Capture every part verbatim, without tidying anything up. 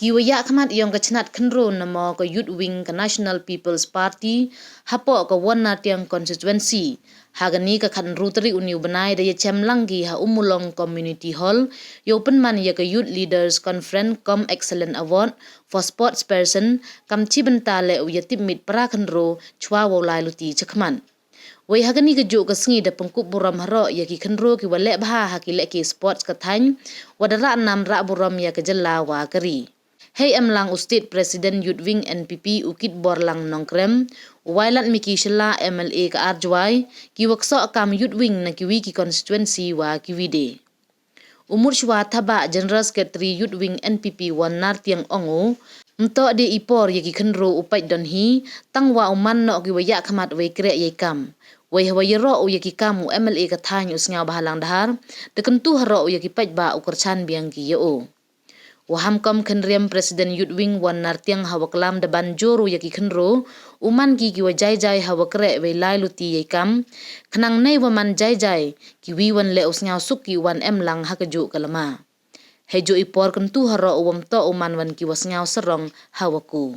Ki wa yahkhmat yong ka chnat khynroo namo ka Youth Wing ka National People's Party hapoh ka Won Nartiang Constituency, ha kani ka khatynru tarik uni u bnai da yachem lang ki ha Ummulong Community Hall, yow pynman ya ka Youth Leaders Conference cum Excellent Award for Sportsperson, kam chi bynta leh u yatipmit para khynroo chwa wow lai luti chakhmat. Wei ha kani ka juh ka sngi da pynkup burom haroh ya ki khynroo ki wa leh bha ha ki lehke sports ka thaiñ, wa da rah nam rah burom ya ka jylla wa ka ri. Hei em lang u State President Youth Wing N P P u Kitborlang Nongkrem, u Wailadmiki Shylla M L A ka Arjwai, ki wa ksoh kam Youth Wing na kiwi ki constituency wa kiwi de. U Murshwa Thabah, General Secretary Youth Wing N P P Won Nartiang, ong u, ymtoh de i por ya ki khynroo u pait don hi, tang wa u man noh ki wa yahkhmat wei kreh yei kam. Wei ha wa yaroh u ya ki kam u M L A ka thaiñ u Sniawbhalang Dhar, da kyntu haroh u ya ki paidbah u kyrchan biang ki ya u. U Hamkom Khynriam, President Youth Wing Won Nartiang, ha wa klam da ban jur u ya ki khynroo u man ki ki wa jai jai ha wa kreh wei lai luti yei kam, khnang nei wa man jai jai kiwi wan leh u sniawsuk ki wan em lang ha ka juh ka lama. Hei juh i por kyntu haroh u wa ymtoh u man wan ki wa sniaw sarong ha wa ku.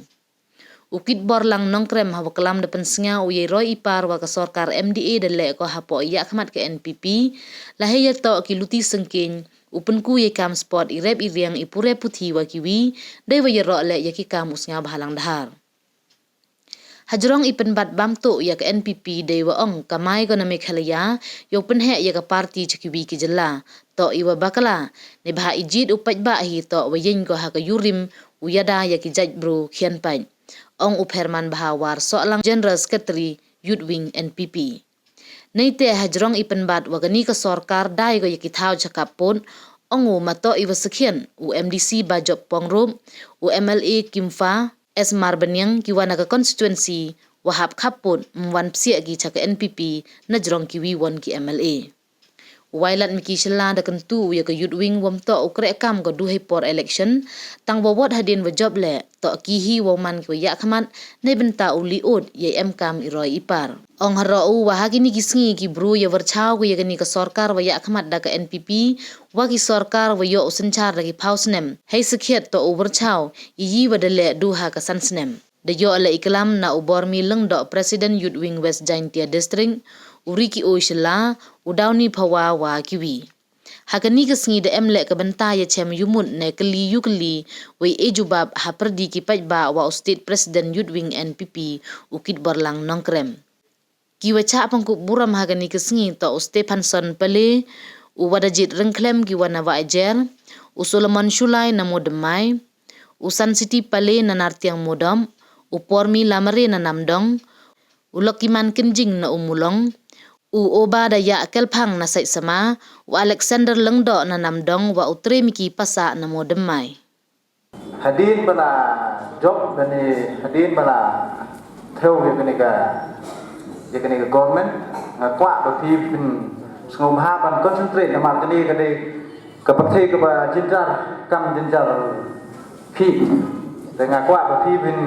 U Kitborlang Nongkrem ha wa klam da pynsniaw u yei roi i par wa ka sorkar M D A da leh ko hapoh i yahkhmat ka N P P, la hei yatoh ki luti syngkieñ, u pynku yei kam sport, i rep i riang, i pure puthi wa kiwi, dei wa yaroh leh ya ki kam u Sniawbhalang Dhar. Hajrong i pynbat bam tuh ya ka N P P dei wa ong kamai ko na Meghalaya, yow pynheh ya ka party cha kiwi ki jylla, toh i wa bakla, neibhah i jied u paidbah hi toh wa yeng ko ha ka yurim u yada ya ki jait bru khian pait. Ong u Pherman Bhawar Sohlang, General Secretary Youth Wing N P P. Neite hajrong i pynbat wa kani ka sorkar dai ko ya ki thaw chakap pud, ong u matoh i wa sakhian u M D C Bajop Pongrup, u M L A Kimfa S Marbaniang ki wa na ka constituency wa hap khap pud mwan psiah ki cha ka N P P na jrong kiwi won ki M L A. Wailadmiki Shylla da kyntu u ya ka Youth Wing wa ymtoh u kreh kam ko du hei por election, tang wa wot hadien wa jop leh, toh ki hi wa man ki wa yahkhmat, nei bynta u liud yei em kam i roi i par. Ong haroh u wa ha kini ki sngi ki bru ya wyrchaw ko ya kani ka sorkar wa yahkhmat da ka N P P, wa ki sorkar wa yoh u synchar da ki phaw snem. Hei sakhiat toh u wyrchaw i yi wa da leh du ha ka san snem. Da yoh leh i klam na u Bormi Lyngdoh, President Youth Wing West Jaintia District, u Ricky O Shylla, u Downy Phawa wa kiwi. Ha kani ka sngi da em leh ka bynta yachem yumut ne kylli yu kylli, wei e jubab ha pyrdi ki paidbah wa u State President Youth Wing N P P u Kitborlang Nongkrem. Ki wa chah pynkup burom ha kani ka sngi toh u Stephenson Pale, u Wadajit Ryngkhlem ki wa na Wahiajer, u Solomon Shullai na Moodymmai, u Sunsiti Pale na Nartiang Moodop, u Pormi Lamare na Namdong, u Luckyman Kynjing na Ummulong, u Obadiah Kyrphang na Saidsama, u Alexander Lyngdoh na Namdong wa u Tremiki Passah na Moodymmai. Hadien ba la jop lane hadien ba la thew ya kani ka, ya kani ka government, nga kwah ba phi phin sngewbha ban concentrate namar kani ka dei ka pyrthei kaba jynjar, kam jynjar phi. Te nga kwah ba phi phin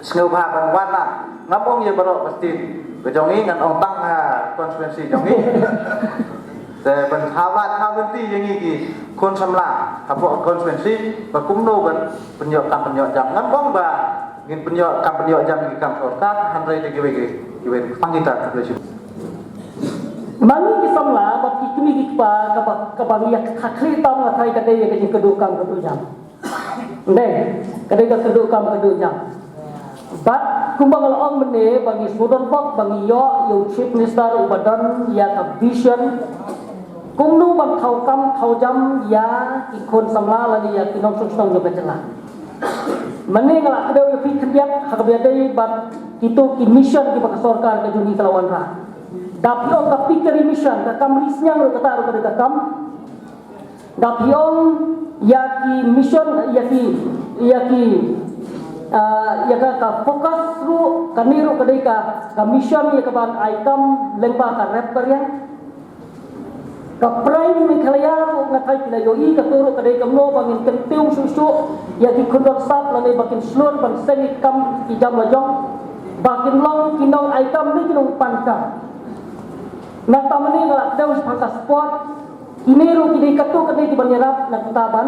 sngewbha ban wan na. Ngam ong ya baroh ka state ka jong i, ngan ong tang ha constituency jong i. Te ban thaw, thaw lynti ya ngi ki khun samla hapoh constituency ba kumno ban pynyoh kam pynyoh jam. Ngam ong ba ngin pynyoh kam pynyoh jam ki kam sorkar, hynrei da kiwei kiwei pang kita ka. Mani ki samla bad ki kmie ki kpa kaba, kaba ngi ïa kha khlieh tam nga thai ka dei ïa ka jingkyrduh kam kyrduh jam. Dei, ka dei ka kyrduh kam kyrduh jam. Bad kumba nga la ong mynne ba ngi sngewdon bok ba ngi ïoh ïa u Chief Minister uba don ïa ka vision kumno ban thaw kam thaw jam ïa ki khun samla lane ïa ki nongshong shnong jong ka jylla. Mynne nga la kdew ïa phi khyndiat ha kaba ïadei bad kito ki mission kiba ka sorkar ka jong ngi ka la wanrah. Da phi ong ka pickery mission, ka kam ri sniang ruh kata ruh ka dei ka kam. Da phi ong ïa ki mission, ïa ki, ïa ki, ah, ïa ka, ka focus ruh, kane ruh ka dei ka, ka mission ïa ka ban ai kam lyngba ka rep ka riang. Ka Prime Meghalaya ruh nga thai ki la ïohi, kato ruh ka dei kamno ba ngin kyntiew shuh shuh ïa ki khun don sap lane ba kin shlur ban seng i kam ki jam la jong, ba kin long ki nong ai kam ne ki nong pan kam. Nangta mynne nga la kdew shaphang ka sport, kine ruh ki dei kato ka dei ki ban ïarap na ka bynta ban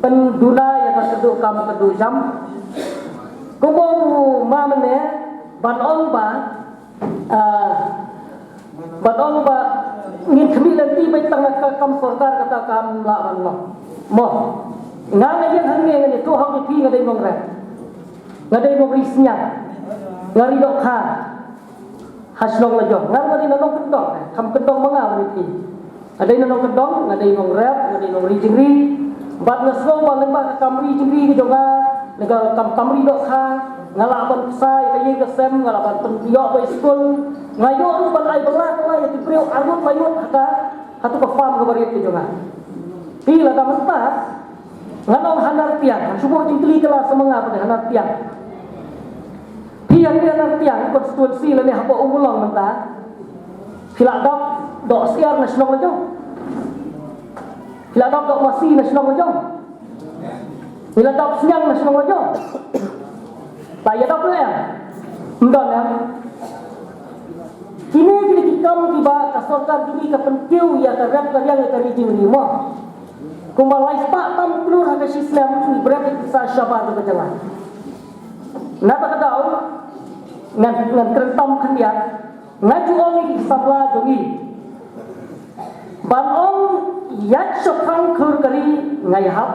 pynduna ïa Ka kadu kam kadu jam. Kumba u ma mane, ban ong ba, ah, ban ong ba, ngin khmih lynti beit tang ka kam sorkar kata kam lah ban long. Mo. Nga nga ïeng hangne nga ni tu hok ni phi nga dei nongrep. Nga dei nongri sniang. Nga ri dohkha. Ha shnong la jong. Nga nga dei na nongkyndong. Kam kyndong ma nga ma ni phi. Nga dei na nongkyndong, nga dei nongrep, nga dei nongri jingri. Bad nga sngew ba lyngba ka kam ri jingri ka jong nga, lyngba ka kam, kam ri dohkha, nga lah ban pynsa ïa ka ïing ka sem, nga lah ban pynïoh ba skul, nga ïoh ruh ban ai bylla bylla ïa ki briew arngut laingut ha ka, ha tu ka farm kaba rit ka jong nga. Phi lada mynta, ngan ong ha Nartiang, shu bor jingkylli kylla sa ma nga pat ha Nartiang. Phi hangne ha Nartiang constituency lane hapoh Ummulong mynta. Phi la dap doh syiar na shnong la jong. Phi la dap doh masi na shnong la jong. Phi la dap sniang na shnong la jong. Ta ïa dap ne em. Ym don em. Kine kine ki kam kiba ka sorkar jong ngi ka pynkiew ïa ka rep ka riang ïa ka ri jingri mo. Kumba lai spah tam klur ha ka shi snem ngi bret ïa ki sa shabar ka jylla. Na kata ka daw, ngan, ngan kren tam khyndiat, nga ju ong ïa ki samla jong ngi. Ban ong ïa shaphrang khlur ka ri nga ïahap,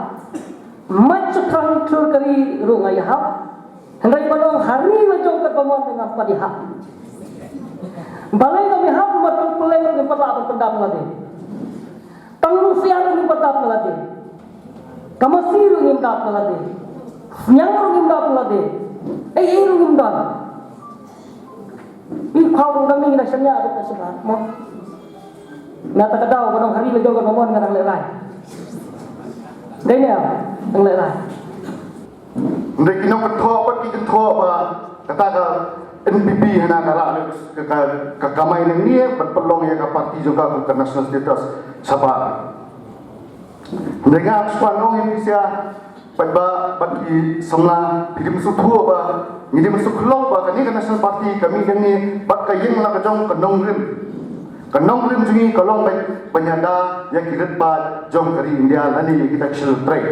mat shaphrang khlur ka ri ruh nga ïahap. Hynrei ban ong ha ri la jong katba mon ngam pat ïahap. Balei ngam ïahap, mat tang pynleng ruh ngam pat lah ban pyndap lade. Tang ruh syiar ruh ngim pat dap na lade. Ka masi ruh ngim dap na lade. Sniang ruh ngim dap na lade. Ei ei ruh ngim dap. Pi khau ruh dang ni na shania ruh ka shaba. Mo. Na ta ka daw ka dong hari la jong ka mon ka dang lehrai. Dei ne dang lehrai. Hynrei ki nongkynthoh bad ki kynthoh ba kata ka N P P hana ka rah ka, ka, ka kamai nangne ban pynlong ïa ka party jong ka kum ka national status shabar. Hynrei nga shu wan ong ïa phi sha bad ba bad ki samla phi dim sngewthuh ba ngi dim sngewkhlong ba kane ka national party ka mih nangne bad ka ïeng la ka jong ka nongrim. Ka nongrim jong ngi ka long ban, ban ïada ïa ki rit ba jong ka ri India lane ïa kita ki shlur trei.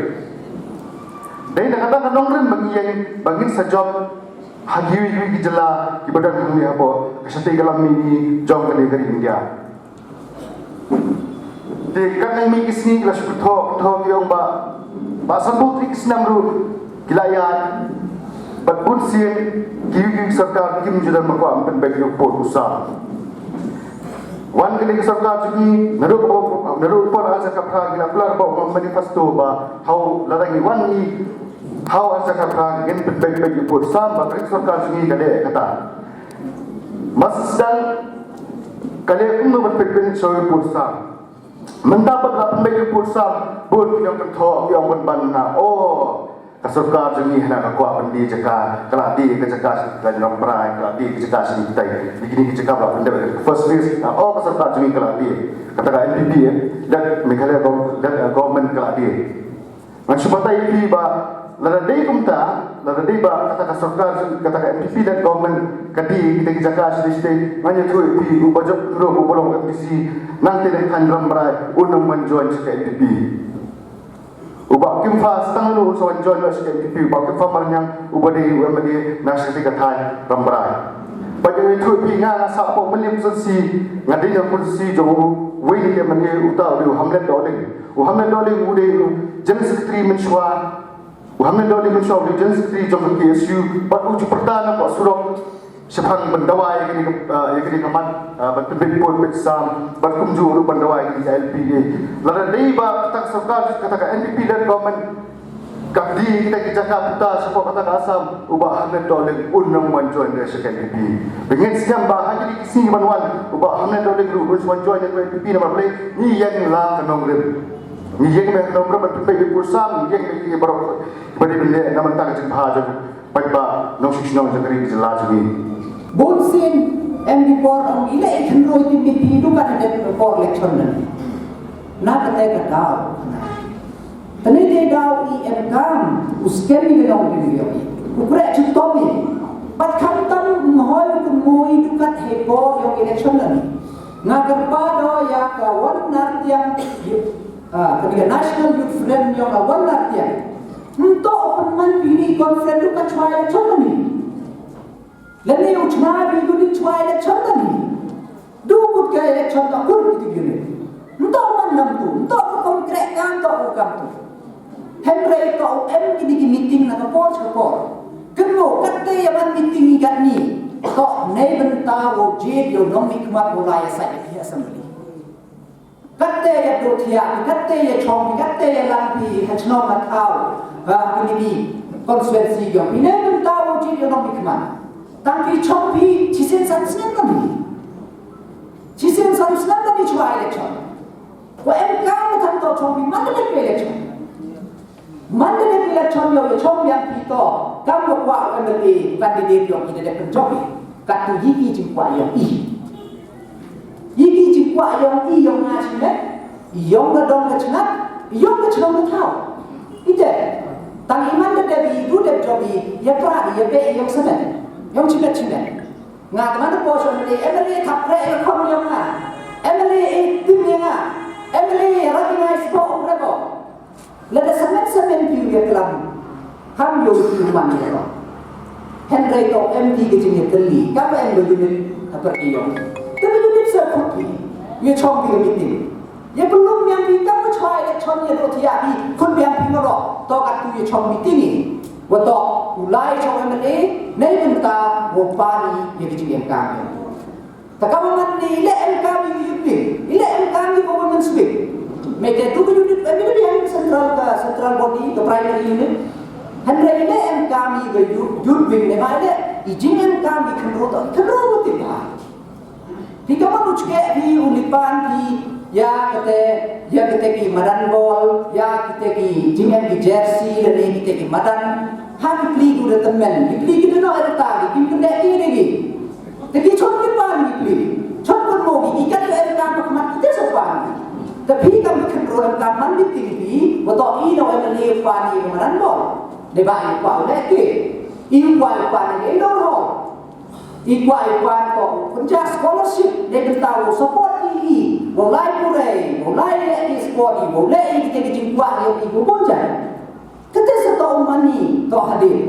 Dei na kata ka nongrim ba ngi ïeng ba ngin sa jop ha kiwi kiwi ki jylla kiba don hangne hapoh ka shatei ka lam mihni jong kane ka ri India. Te katnang mih ki sngi ki la shu thoh thoh ki ong ba ba san bud ki snem ruh ki la ïaid bad bun sien kiwi kiwi ki sorkar kim ju don ba kwah pynbeit ïa u pud u sam. Wan kane ka sorkar jong ngi, naduh, naduh u por ar hajar khatphra ngi la kular ba u manifesto ba haw lada ngi wan ngi haw ar hajar khatphra ngin pynbeit beit ïa u pud sam ba kane ka sorkar jong ngi ka leh kata. Masdang ka leh kumno ban pynbeit beit ïa u pud sam. Mynta pat la pynbeit ïa u pud sam, bun ki nongkynthoh ki ong ban ban na, o, ka sorkar jong ngi hana ka kwah pyndie jaka, ka la die ka jaka sha ki Rambrai, ka la die ka jaka sha kitai. Di kini ki jaka ba la pyndep first phase, na, o, ka sorkar jong ngi ka la die. Kata ka N P P, eh, led Meghalaya gov-, led, eh, government ka la die. Ngan shu batai ïa phi ba, lada dei kumta, lada dei ba, kata ka sorkar, kata ka N P P led government, ka die kita ki jaka sha state, ngan ïathuh ïa phi, uba jop ruh, uba long M D C, nangta na ka thaiñ Rambrai, un ym wan join sha ka N P P. Uba Kimfa Stang ruh, un sa wan join sha ka N P P, uba Kimfa Marnyang, uba dei u M L A na sha ka thaiñ Rambrai. Bad ïathuh ïa phi nga, nga sah hapoh Mylliem constituency, nga dei na constituency jong u, wei na ki M L A, uta u dei u Hamlet Dohling. U Hamlet Dohling u dei u General Secretary mynshuwa, u Hamlet Dohling mynshuwa u dei General Secretary jong ka K S U, bad u ju pyrta na ka surok, shaphang ban dawa ïa kane ka, ah, ïa kane ka mat, ah, ban pynbeit pud beit sam, bad kumjuh ruh ban dawa ïa kane ka L P A. Lada dei ba kata ka sorkar, kata ka N P P led government, ka die kita ki jaka puta shapoh kata ka Assam, u Bah Hamlet Dohling un ym wan join de sha ka N P P. Te ngin sngewbha ha kini ki sngi ban wan, u Bah Hamlet Dohling ruh un wan join de ka N P P namar balei, ngi ïeng la ka nongrim. Ngi ïeng me ka nongrim ban pynbeit pud sam, ngi ïeng me ki baroh, ba dei ban leh na bynta ka jingbha jong paidbah nongshong shnong jong ka ri ka jylla jong ngi. Bun sien em ki por ong i leh i khynroi ki miti du ka dep por election na. Na kata ka daw. Tani te daw i em kam, u skem i long i ong i. U kreh chitom i. Bad khamtam u hoi u kynmoi du kat hei por yong election na ni. Nga kyrpad o ïa ka One Nartiang, ah, ka National Youth Front yong ka One Nartiang. Ym toh u pynman phi ni conference du ka chwa election ni. Lane u chna phi du ni chwa election ni. Du kut ka election ka kut ki ni. Ym toh man nam tu, ym toh u kam kreh kam toh u kam tu. Hynrei toh u em ki ni ki meeting na ka por ka por. Kynmo katte ya man meeting i kat ni. Toh neibynta wow jied yow nongmihkhmat wow lai ya sait ya phi assembly. Katte ya du thiah, katte ya chong, katte ya lang phi, ha chnong ha thaw, ha community, constituency yong phi. Neibynta wow jied yow nongmihkhmat. Tang phi chong phi, chisien san snem kani. Chisien san snem kani chwa election. Wa em kam tang toh chong phi, man da dep election. Man da dep election yow ya chong biang phi toh. Kam wa kwah MLA candidate yong i da dep pynjop i. Katu yi ki jingkwah yong i. Yi ki jingkwah yong i yong nga chinne. Yong ka dong ka chnat. Yong ka chnong ka thaw. Ite. Tang i man da dep i, du dep jop i, ya pra i, ya be i yong semen. Yong chimet chimet. Nga tang man da po shon MLA, MLA thap re ya khon yong nga. MLA e tim ya nga. MLA recognize ko um re ko. Lada samen samen phi u yaklam, ham yow phi u man ya ko. Hynrei toh em phi ka jingyakhih, kam em ka unit ha pyrdi yong. Te ka unit sa khut phi, ya chong phi ka meeting. Ya pynlong biang phi kam ka chwa election ya doh thiah phi, khut biang phi ngaro, toh katu ya chong meeting i. Wa toh u lai chong MLA, neibynta wow pan i ya ka jingem kam ya. Ta ka man ni i leh em kam i ka youth wing, i leh em kam i ka women's wing. Me te tu ka unit, em i leh em central ka, central body ka primary unit. Hynrei i leh em kam i ka youth, youth wing ne ma i leh, i jingem kam i khynroo ta, khynroo ko ti ba. Phi ka man u chke phi u li pan phi, ya kate, ya kate ki madan bol, ya kate ki jingem ki jersey, lane kate ki madan. Ha ki pli ku da tymmen, ki pli ki da no erta, ki kim kynde ki de ki. Te ki chon ki pan ki pli. Chon kynmo ki, ki kat ka em kam ka khmat ki te sa pan ki. Te phi kam ka khynroo em kam man ki ting phi, wa toh i no MLA pan i ka madan bol. Neibhah i kwah u leh ke. I kwah u pan i ka indoor hall. I kwah i pan toh u pynjah scholarship, neibynta u support i i. Wow lai pule, wow lai leh i sport i, wow leh i kite ki jingkwah yong i wow pynjah. Kate sa toh u man i toh hadien.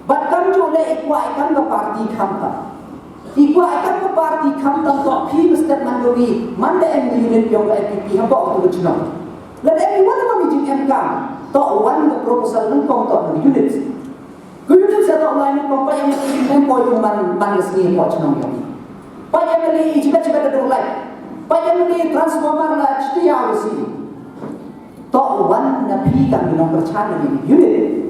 Bad kamjooh leh i kwah i kam ka party khamtam. I kwah i kam ka party khamtam toh phi mestep man yow i, man da em unit yong ka NPP hapoh tu ka chnong. Lada em i wan wan i jingem kam, toh wan ka proposal nyngkong toh ka unit. Ka unit sa toh lai nyngkong, pait em i em ko yow man, man ka sngi hapoh chnong yong i. Pait em i chibet chibet da dooh lai. Pait em i transformer la chiti yaw si. Toh wan na phi kam i nongpyrchang na unit.